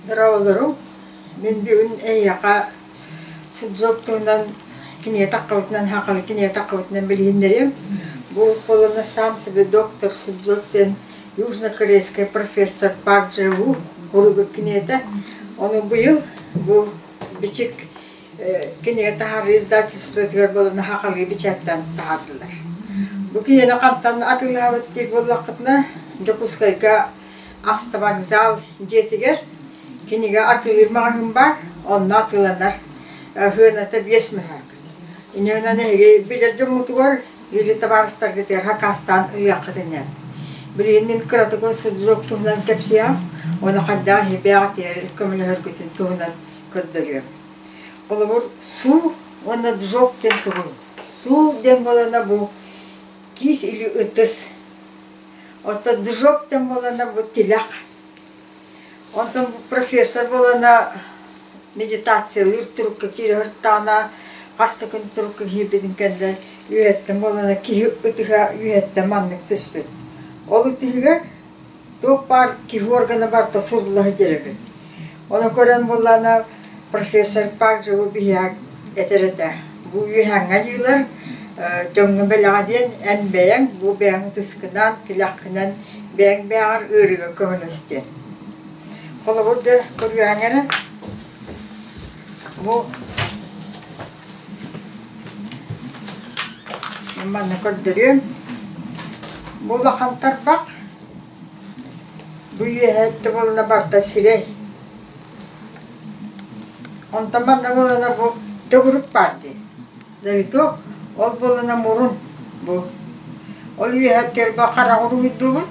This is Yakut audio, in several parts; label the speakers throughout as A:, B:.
A: Дорооболоруҥ! Мин бүгүн эһиэхэ Суджок туһунан кинигэ таххыбытынан сахалыы кинигэ таххыбытынан билиһиннэриэм. Бу буоллаҕына сам себе доктор Суджок диэн южнокорейскай профессор Пак Дже Ву уругут кинигэтэ. Ону быйыл бу Бичик кинигэ таһаарыы издательствотыгар буолан сахалыы бэчээттээн таһаардылар. Бу кинигэни хантан атыылаабыт диир буоллаххытына, Дьокуускайга автовокзал дьиэтигэр кинигэ атыылыыр маҕаһыын баар, онно атыыланар. Сыаната 5 мөһөөк. Инньэ эһиги билэр дьоҥҥутугар или табаарыстаргытыгар хакаастаан ылыаххыт ини. Билигин мин кыратык суджок туһунан кэпсиэм, уонна хайдах эһиги көмөлөһөргүтүн туһунан көрдөрүөм. Холобур, суу уонна джок диэн тугуй? Суу диэн буолана бу киис или ытыс. Оттон джок диэн буолана бу тилэх. Онтон профессор буолана медитациялыыр турукка киирэ сырыттаҕына, хас да күн турукка киирбитин кэннэ үөһэттэн буолана киһи ытыһа үөһэттэн маннык түспүт. Ол ытыһыгар туох баар киһи органа барыта сурулла сылдьар эбит. Ону көрөн буоллаҕына профессор Пак Живу биһиэхэ этэр этэ: бу үөһээҥҥи айыылар дьоҥҥо бэлэҕэ диэн эн бэйэҥ бу бэйэҥ ытыскынан, тилэххинэн бэйэҥ бэйэҕэр ыарыыга көмөлөс диэн. Холобур да көрүөҥ эрэ бу манна көрдөрүөм. Бу улахан тарбах, бу үөһэ буолла барыта сирэй. Онтон манна буолана бу төгүрүк баар дии. Завиток, ол буолана мурун бу. Ол үөһэ бу харах уруһуйдуубут.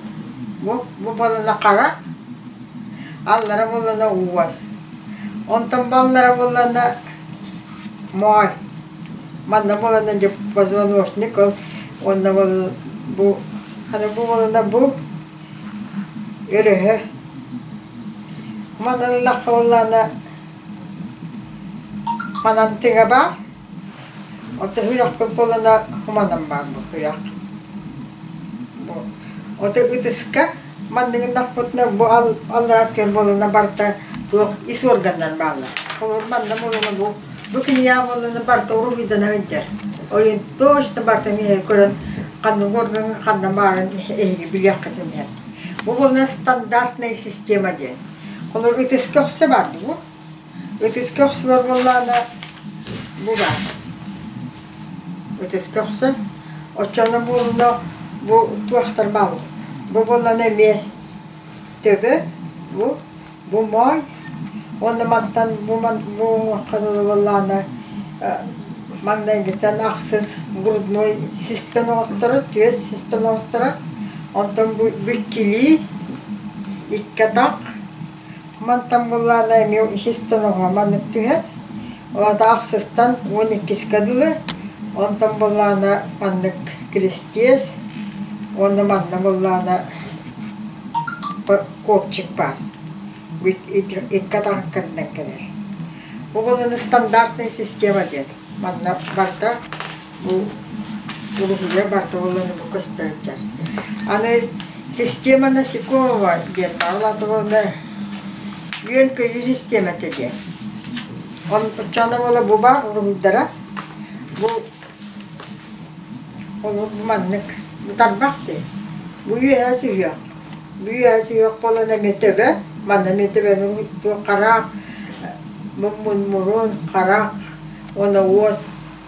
A: Бу бу буолана харах, аллара буолана уос. Онтон баллара буолана моой. Манна буолана дьэ позвоночник ол уонна бу аны бу буолана бу өрөһө. Манан ыллахха буоллаҕына манан тыҥа баар, оттон үрэх буоллаҕына куманан баар бу үрэх. Бу ото ытыска манныгыннахпытына бу аллараа түөр буоллаҕына барыта туох ис органнар бааллар. Холобур манна буоллаҕына бу бу кинигэ буоллаҕына барыта уруһуйдана сылдьар. Ол иһин точно барытын көрөн ханнык орган ханна баарын эһиги билиэххитин иһэр. Бу буоллаҕына стандартная система диэн. Холобур ытыска өхсө баар бу. Ытыска охсулар буоллаҕына бу баар. Ытыска охсор. Оччоҕуна буолла бу туохтар бааллар. Бу буоллаҕына эмиэ төбө, бу, бу моой уонна мантан бу бу уҥуохха дылы буоллаҕына маҥнайгыттан ахсыс грудной систэн оҕосторо, түөс систэн оҕосторо. Онтон бу иккилии, икки атах Мантан буоллаҕына эмиэ үһүс тоноҕо маннык түһэр. Ол аата ахсыстан 12-скэ дылы. Онтон буоллаҕына маннык крестец уонна манна буоллаҕына копчик баар. Икки атахтарынан кэлэр. Бу буоллаҕына стандартная система диэн. Манна барыта бу уруһуйа барыта буоллаҕына бу көстө сылдьар. Аны система насекомого диэн баар. Ол аата буоллаҕына үөн-көйүүр систиэмэтэ диэн. Оччоҕуна буола бу баар уруһуйдара. Бу бу маннык бу тарбах дии. Бу үөһэ сүһүөх. Бу үөһэ сүһүөх буолан эмиэ төбө. Манна эмиэ төбөнү харах, мурун, харах уонна уос.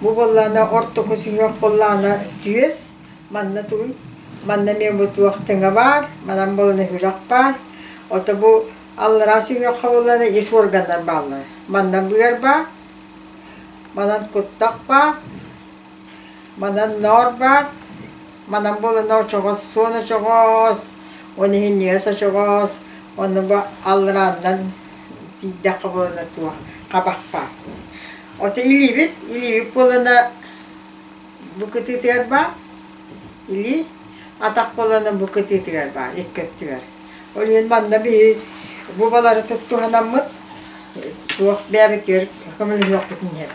A: Бу буоллаҕына ортоку сүһүөх буоллаҕына түөс. Манна тугуй? Манна эмиэ бу туох тыҥа баар, манан буолан үрэх баар. Ото бу аллараа сүһүөххэ буоллаҕына ис органнар бааллар. Манна быар баар, манан куттах баар, манан ноор баар, манан буолан очоҕос, суон очоҕос, уон иһинньигэс очоҕос, уонна бу алларааннан тиийдэххэ буолана туох хабах баар. Ото илиибит, илиибит буолана бу кытыытыгар баар, илии, атах буолана бу кытыытыгар баар, икки өттүгэр. Ол иһин манна биһи бу балары туһанаммыт туох бэйэбитигэр көмөлөһүөхпүтүн иһэр.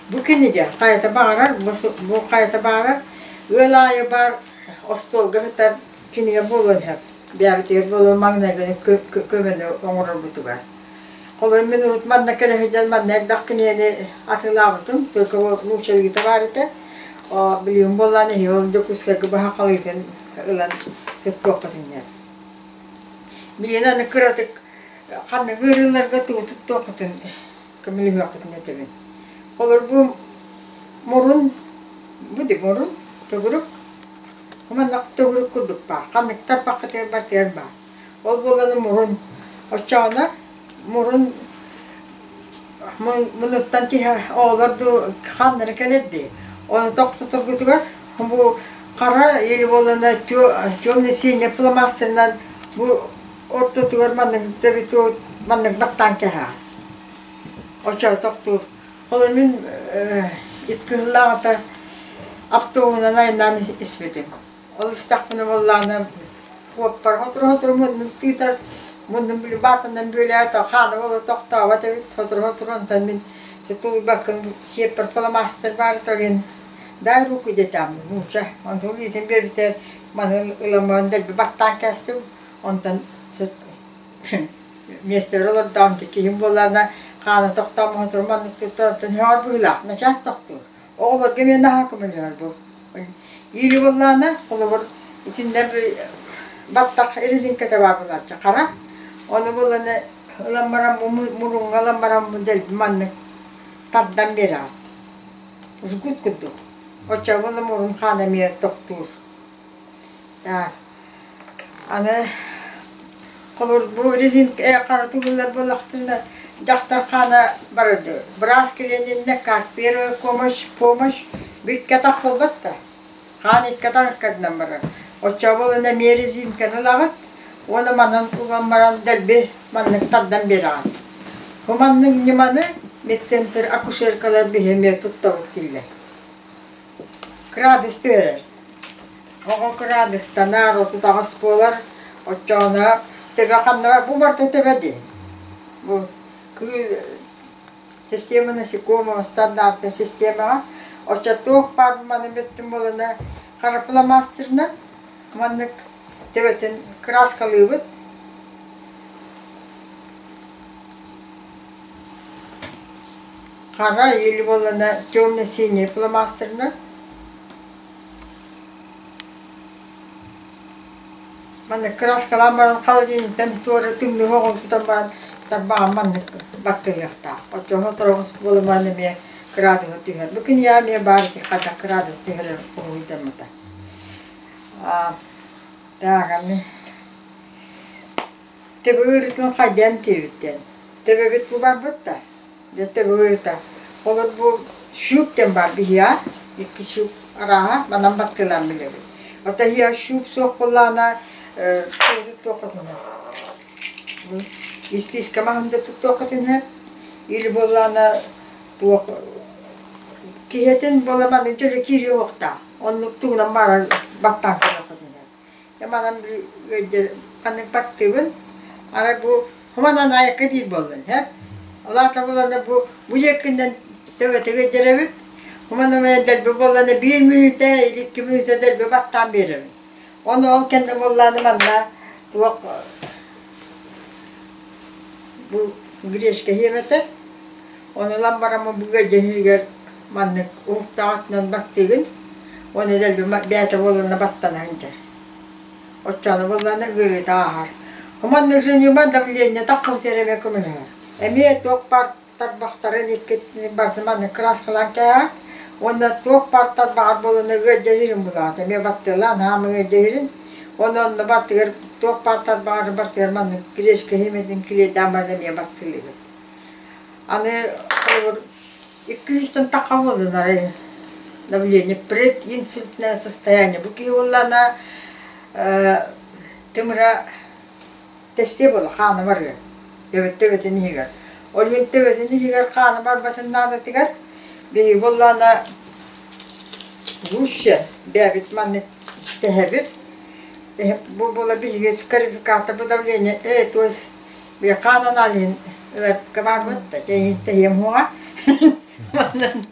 A: Бу кинигэ хайата баҕарар, бу хайата баҕарар ыал аайы баар остуолга сытар кинигэ буолуон сөп. Бэйэбитигэр буолуон маҥнайгы көмөнү оҥорорбутугар. Холобур, мин урут манна кэлэ сылдьан манна элбэх кинигэни атыылаабытым, только нууччалыыта баар этэ. Билигин буоллаан эһиги ол Дьокуускайга быһа халыытын ылан туттуоххут инньэ. Билигин аны кыратык ханнык ыарыыларга тугу туттуоххутун көмөлөһүөххүтүн этэбин. Холобур, бу мурун, бу ди мурун, төгүрүк, маннык төгүрүк курдук баар. Ханнык тарбаххытыгар барытыгар баар. Ол буолан мурун оччоҕуна мурун мунуттан киһи оҕолор дуу ханнары кэлэр дии. Ону тохтоторгутугар бу хара или буолана темно-синий фломастерынан бу ортотугар маннык завиток маннык баттаан кэһэҕин. Оччоҕо тохтуур. Ол мин икки сыллааҕыта автобуһунан айаннаан испитим. Ол истэхпинэ буоллаҕына уоппар сотору-сотору муннун тыытар, муннун били баатанан бүөлээт хаана буола тохтообот эбит. Сотору-сотору онтон мин тулуйбаккын сиэппэр фломастер баар диэн дай руку диэтэҕим нуучча. Онтон илиитин биэрбитигэр маны ыламмын дэлби баттаан кээстим. Онтон миэстэбэр олордоҕум киһим буоллаҕына хаана тохтооммун сотору маннык туттар онтон һөҕөр быһыылаах начаас тохтуур. Оҕолорго эмиэ наһаа көмөлөһөр бу. Или буоллаҕына, холобур, итиннэ баттах резинкэтэ баар буолааччы хара. Ону буоллаҕына ылан баран бу мурунҥа ылан баран бу дэлби маннык тардан биэрэҕит. Жгут курдук. Оччоҕо буолла мурун хаана эмиэ тохтуур. Аны холобур бу резинка хара тумуллар буоллахтарына дьахтар хаана барарды. Быраас кэлиэниннэ как первая помощь, помощь бүккэ атах буолбат да. Хаан икки атах барар. Оччоҕо буолан эмиэ резинканы ылаҕыт уонна манан уган баран дэлби маннык тардан биэрэҕит. Бу маннык ньыманы медцентр акушеркалар биһи эмиэ туттабыт дииллэр. Кыраадыс түһэрэр. Оҕо кыраадыстанар, 38 буолар, оччоҕуна төбө ханна бу барыта төбө дии. Бу система насекомого стандартная системаҕа оччо туох баар маны бүттүм буолана харапыламаастырынан маннык төбөтүн кырааскалыыбыт. Хара или буоллана темно-синий фломастерынан Маннык кырааскалаан баран холодильниктан туора тымныы оҕун тутан баран тарбаҕын маннык баттыһыахтаах. Оччоҕо тороҕус буолумаан эмиэ кыраадыһы түһэр. Бу кинигэ эмиэ баар ити хайдах кыраадыс түһэрэр уруһуйдаммыта. Так, аны Төбө ыарыытын хайдам диэбиттэн. Төбөбүт бу барбыт да. Дьэ төбө ыарыыта. Олор бу щуп диэн баар биһиэхэ. Икки щуп арааһа манан баттыылаан билэбит. Ото иһиэхэ щуп суох буоллаҕына туоххутунан испиискэ маһын да туттуоххутун иһэр. Или буоллаҕына туох киһитин буола маннык дьөлө киириэ уохтаах. Оннук тугунан баарар баттаан көрүөххүтүн иһэр. Манан ханнык баттыыбын, арай бу хуманан айакка диир буоллун, һэ? Ол аата буоллаҕына бу бу дьиэккинэн төбөтүгэр дьэрэбит, хуманан дэлби буоллаҕына биир мүнүүтэ или икки мүнүүтэ дэлби баттаан биэрэбин. Ону ол кэннэ буоллаҕына манна туох бу гречка иһиэм этэ, ону ылан баран бу дьэһиигэр маннык уһуктаах өттүнэн баттыыгын уонна дэлби бэйэтэ буоллаҕына баттана сылдьар. Оччоҕуна буоллаҕына ыарыыта ааһар. Маннык женюма давление таххыбыт эрэ эмиэ көмөлөһөр. Эмиэ туох баар тарбахтарын иккитин барытын маннык кырааскалаан кээһэҕит уонна туох баар тарбаҕар буоллаҕына ыалдьа иһирин булаҕыт. Эмиэ баттыалаан хаамыҥ ыалдьа иһирин уонна онно барытыгар туох баар тарбаҕар барытыгар маннык гречка химиятын клейдаан баран эмиэ баттыылыгыт. Аны холобур икки үстэн тахха буоллунар давление прединсультное состояние бу киһи буоллаҕына тымыра тэстиэ буолла хаана барыа төбөт төбөтүн иһигэр ол иһин төбөтүн иһигэр хаана барбатын наадатыгар биһиги буоллаҕына гуще бэйэбит маннык тэһэбит бу буола биһиги скарификатор бу давление то есть Хаан аналиһын ыларга барбыт да тэһиэм уоҕа манан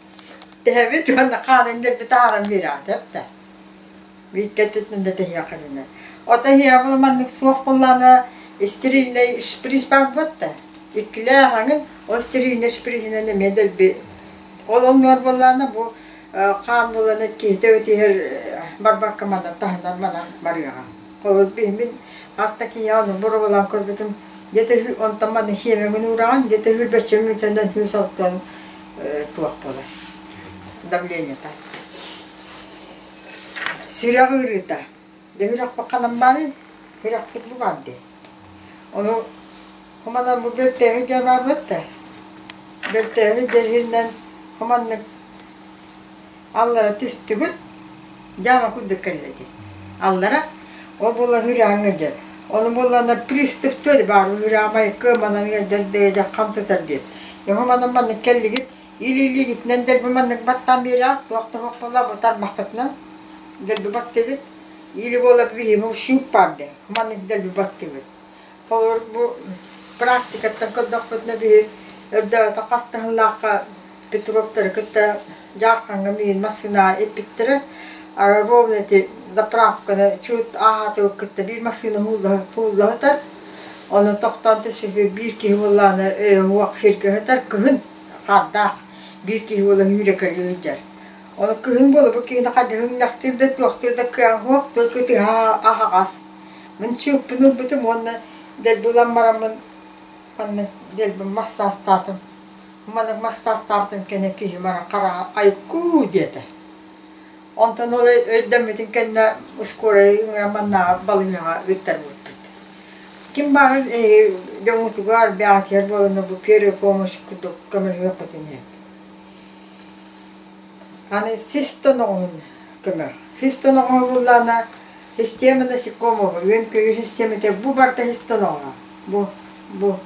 A: тэһэбит уонна хаанын дэлби таһааран биэрэҕит эп да бииккэтитин да тэһиэххитинэ ото иһиэҕэ маннык суох буоллаҕына стерильнай шприц барбыт да. Иккилээх аҥын ол стерильнай шприһинэн эмиэ дэлби ол оннугар буоллаҕына бу хаан буолан киһитэ битиһэр барбакка манан таһынан манан барыаҕа. Холобур мин хас да киһиэхэ ону боруобалаан көрбүтүм где-то онтон манна хиэмэҥин уураҕын где-то хүрбэччэ мүнүүтэнэн сүүс алтан туох буолар давлениета. Сүрэх ыарыыта. Дьэ сүрэхпит ханан баарый? Сүрэхпит бу баар дии. Ону хоманан бу бөлтөөһү диэн баарбыт да бөлтөөһү дьэһинэн хоманнык аллара түстүгүт дьаама курдук кэллэ дии. Аллара ол буолан сүрэҕиҥ ыалдьар. Ону буоллаҕына приступ туой баар сүрэҕим кыаманан ыалдьар дыадьа хам тутар диэн. Дьэ хоманан маннык кэллигит илиилиигитинэн дэлби маннык баттаан биэрэҕит туох да суох буолла бу тарбаххытынан дэлби баттыгыт или буола биһиги щуп баар диэн маннык дэлби баттыыбыт. Холобур бу практикаттан көрдөхпүтүнэ биһи өрдөөтө хас таһыннаахха Петровтары кытта Дьаархаҥҥа миин массыына иппиттэрэ. Арай ровно ити заправканы чуть ааһаатыбыт кытта биир массыына уулла сытар. Ону тохтоон түспүппүт биир киһи буоллаҕына өйө сиргэ сытар кыһын хаардаах биир киһи буола сүүрэ кэлэ сылдьар. Ону кыһын буола бу киһини хайдах үҥнэхтиир да туохтуур да кыаҕа суох только тыһа аһаҕас. Мин чыыппын ылбытым уонна дэлби ылан бараммын манна дэлби массаастаатым. Маннык массаастаабытым кэннэ киһи баран хараҕа айкуу диэтэ. Онтон ол өйдөммүтүн кэннэ скорай ыҥыран маннааҕы балыыһаҕа ыыттарбыппыт. Ким баарын эһиги дьоҥҥутугар, бэҕэтигэр буоланна бу первая помощь курдук көмөлөһүөххүтүн иһин. Аны сис тоноҕоһун көмө. Сис тоноҕоһо буллаҕына система насекомого, үөн-көйүүр систиэмэтэ бу барыта сис тоноҕоһо. Бу, бу,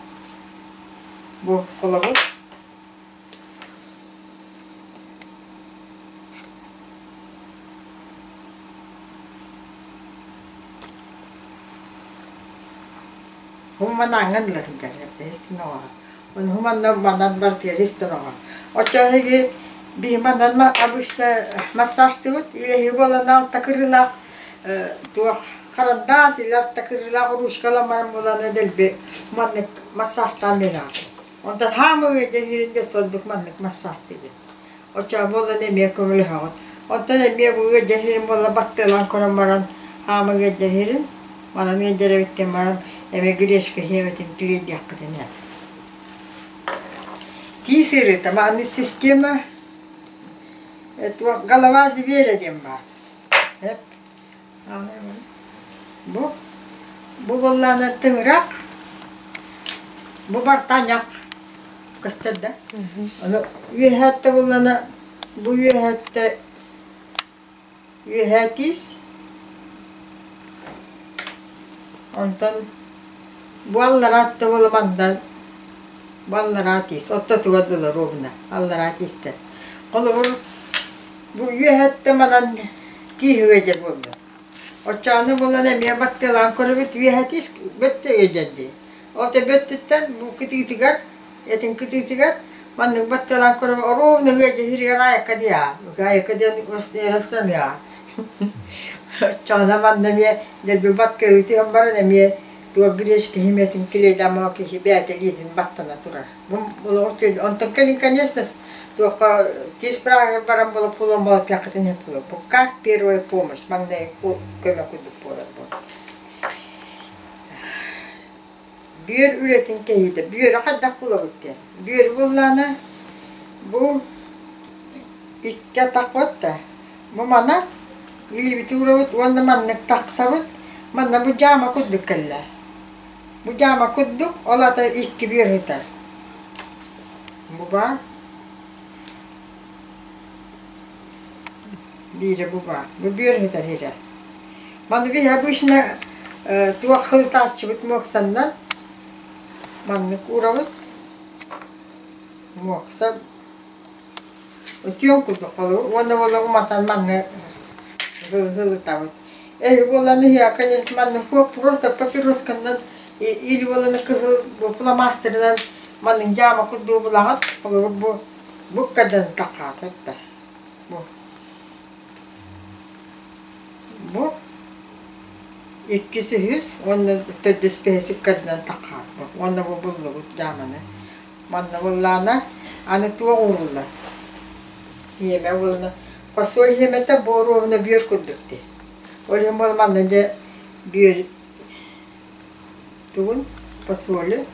A: бу холобур. Хумманаҥҥын ыла сылдьар сис тоноҕоһо. Ону манна манан барытыгар сис тоноҕо. Оччо эһиги биһи манан обычно массажтыыбыт или эһиги буолан алта кырыылаах туох харандаас или алта кырыылаах ручкалан баран буолан дэлби маннык массажтаан биэрэҕит. Онтон хаамыы дьэһиирин сордук маннык массажтыыбыт. Оччоҕо буолан эмиэ көмөлөһөҕүт. Онтон эмиэ бу ыалдьа буола баттыалаан көрөн баран хаамыы ыалдьа манан ыалдьар эбиттэн баран эмиэ гречка сиэбитин клейдиэххитин сөп. Тиис ыарыыта аны система голова зверя диэн баар. Бу бу буоллаҕына тыҥырах, бу бартаанньах көстөр да. Ону үөһээттэ буоллаҕына бу үөһээттэ үөһээ тиис, онтон бу аллараа өттө буола мандан бу аллараа тиис ортотугар дылы ровно аллараа тиистэр. Холобур Бу үөһэттэн манан тииһ ыадьар буолла. Оччоҕуна буолан эмиэ баттыалаан көрөбүт үөһэ тиис бөттө ыадьар дии. Ол да бөттүттэн бу кытыытыгар, этин кытыытыгар маннык баттыалаан көрөбүт оруобуна ыадьа иһиригэр айакка дии аа. Айакка диэн ырыстаныаҕа. Оччоҕуна манна эмиэ дэлби баттыалыы түһэн баран эмиэ туох гречка химиятын килиэдэм киһи бэйэтэ илиитин баттана турар. Онтон кэлин, конечно, туохха тиис бырааһыгар баран буола пулан буолатыаххытын иһин буолуо. Бу как первая помощь маҥнай көмө курдук буолар бу. Бүөр үлэтин кэһиитэ. Бүөрү хайдах булабыт диэн. Бүөрү буллаҕына бу икки атах да бу мана илиибитин уурабыт уонна маннык тахсабыт. Манна бу дьаама курдук кэллэ. Бу дьаама курдук, ол аата икки бүөр ыытар. Бу баар. Биирэ бу баар. Бу бүөр ыытар иһирэ. Маны биһи обычно туох ыытааччыбыт муоксаннан маннык уурабыт. Муокса Үтүөн курдук холобур уонна буола уматан манна ылытабыт. Эһи буолан иһиэ, конечно, манна просто папиросканнан или буолан кыһыл бу фломастерынан маннык дьаама курдук булаҕыт. Холобур бу буккадан тахаатар да. Бу. Бу. Иккис үһүс уонна төрдүс бэһис ыккардынан таххааппыт уонна бу буллубут дьааманы. Манна буллаана аны туох ууруллар? Иэмэ буолла. Фасоль иэмэтэ буоруобуна бүөр курдук дии. Ол иһин буола манна дьэ бүөр тугун фасолю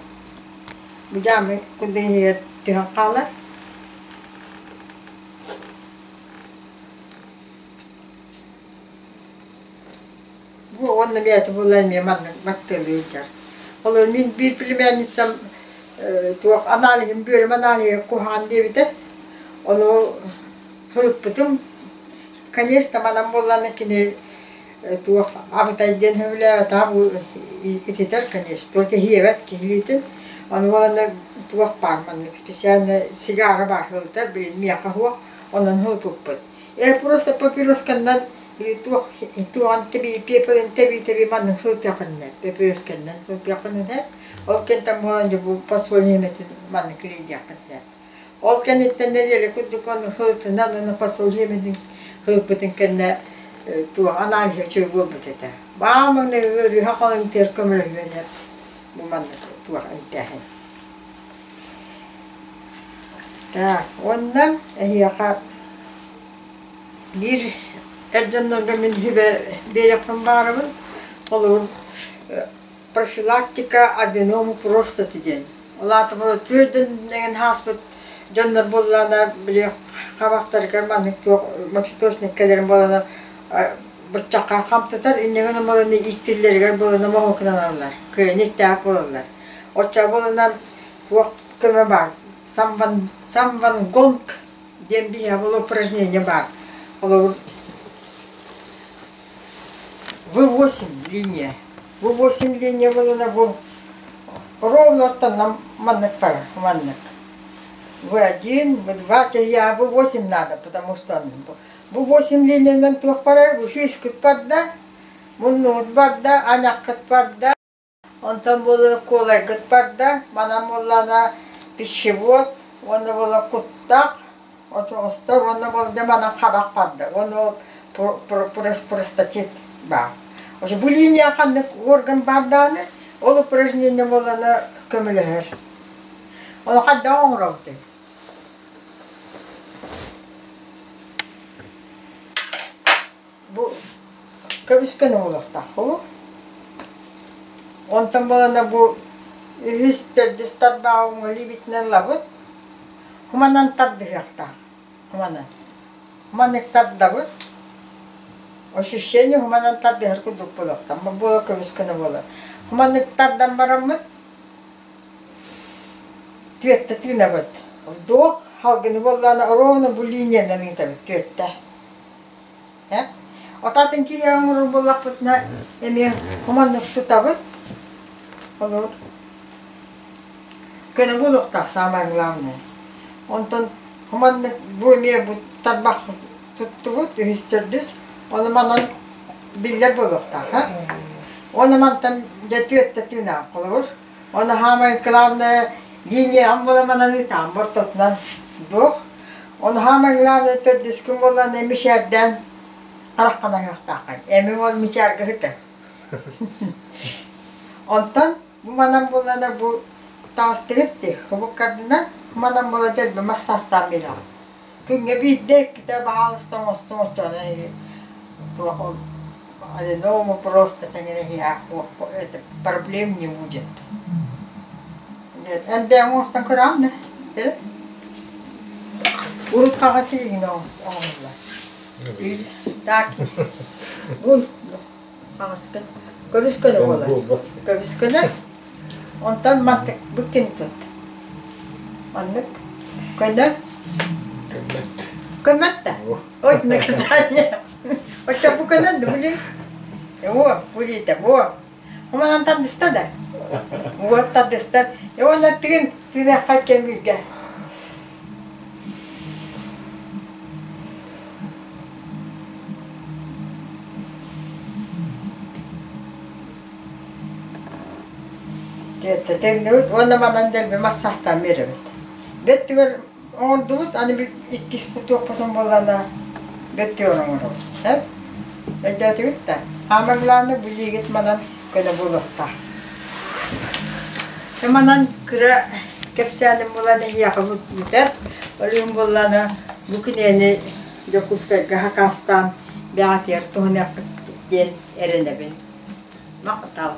A: бу дьаамы курдук иһигэр түһэн хаалар. Бу уонна бэйэтэ буолла эмиэ маннык баттыалыы сылдьар. Ол мин биир племянницам туох аналиһым бүөрүм аналиһа куһаҕан диэбитэ. Ону суруйбутум. Конечно, манан буоллаҕына кини туох абытай диэн сөбүлээбэтэҕэ бу ититэр, конечно, только иһиэбэт киһилиитин. Ону буоланнар туох баар маннык специально сигара баар сылытар, билин миэхэ суох, онон суруйбуппут. Э просто папиросканнан туох туоҕан тэбии пепелин тэбии-тэбии маннык сылытыаххын папиросканнан сылытыаххын этэ. Ол кэнтэн буолан дьэ бу посолье эмэтин маннык клейдиэххин этэ. Ол кэнниттэн нэдиэлэ курдук ону сылытынан уонна посолье эмэтин сылыппытын кэннэ туох аналиһа үчүгэй буолбут этэ. Баа маҥнай ыарыыһа халыҥтыар көмөлөһүөн эп бу маннык туох эмтээһин. Так, уонна эһиэхэ биир эр дьоннорго мин сүбэ биэриэхпин баҕарабын. Холобур, профилактика аденому простаты диэн. Ол аата түөрдэн ааспыт дьоннор буоллаҕына, били хабахтарыгар маннык туох мочеточник кэлэрин буолана быччахха хамтатар, иннигин буолана ииктиллэригэр буолана моһуокунаналлар, кыайан иктээх буолаллар. Оччо буоланан туох көмө баар? Самван, самвангонг диэн биһиэхэ был упражнение баар. Холобур, В8 линия. В8 линия буолана бу ровно оттон маннык бара, маннык. В1, В2, я В8 надо, потому что бу 8 линиянан туох барар, бу физкут барда, муннугут барда, аняккыт барда, Онтон буолан куолайгыт барда, манан буоллаҕына пищевод, уонна буолан куттах, очоҕостор уонна буолла манан хабах барда уонна ол простатит баар. Уже бу линия ханнык орган баар даҕаны, ол упражнение буоллаҕына көмөлөһөр. Ол хайдах оҥоробутуй? Бу көбүскэн оҥоруохтааххын. Онтон буолана бу үһүс, төрдүс тарбаҕы уҥа ылабыт. Куманан тардыһыахтаах. Куманан. Маннык тардабыт. Ощущение хуманан тардыһар курдук буолуохтаах. Буола көбүскэнэ буолар. Хуманнык тардан бараммыт түөттэ тыынабыт. Вдох халгыны буоллаҕына ровно бу линиянан ыытабыт түөттэ. Отатын киһи оҥорор буоллахпытына эмиэ хомоннук тутабыт. Олор көнө буолуохтаах самое главное. Онтон хомоннук бу эмиэ бу тарбах туттубут үһүс төрдүс ону манан биллэр буолуохтаах. Ону мантан дьэ түөттэ тыынаах холобур. Ону самое главное линияҕын буола манан ыытаан ортотунан дуох. Ону самое главное төрдүскүн буоллаҕына мичээрдээн хараххын аһыахтааххын. Эмиҥ ол мичээргэ сытар. Онтон бу манан буоллаҕына бу таҕыстыгыт дии, хобуккардынан манан буола дэлби массаастаан биэрэҕин. Күҥҥэ биирдэ иккитэ баһаалыста оҥостуҥ оччоҕуна туох ол аденому просто тэҥинэ это проблем не будет. Эн бэйэҥ оҥостон көрөҕүн да? Урут хаҕас илиигин оҥоһуллар. Так, бул хаҕаскын. Көбүс көнө буолар. Көбүс көнө. Онтон мантык бүккин тут. Маннык көнө.
B: Көммөт.
A: Көммөт да? Ой, наказание. Оччо бу көнө дули. О, булита, во. Хуманан тардыста да. Вот тардыста. И он тыын тыынахха кэмилгэ. Тэҥнэбит уонна манан дэлби массаастаан биэрэбит. Бэттигэр оҥордубут, аны иккис кутуохпутун буоллаҕына бэттигэр оҥоробут. Өйдөөтүгүт да? Хаамар былааны билиигит манан көнө буолуохтаах. Манан кыра кэпсээним буолан эһиэхэ бүтэр. Ол иһин буоллаҕына бу кинигэни Дьокуускайга хакаастаан бэҕэтигэр туһаныахпыт диэн эрэнэбин. Махтал.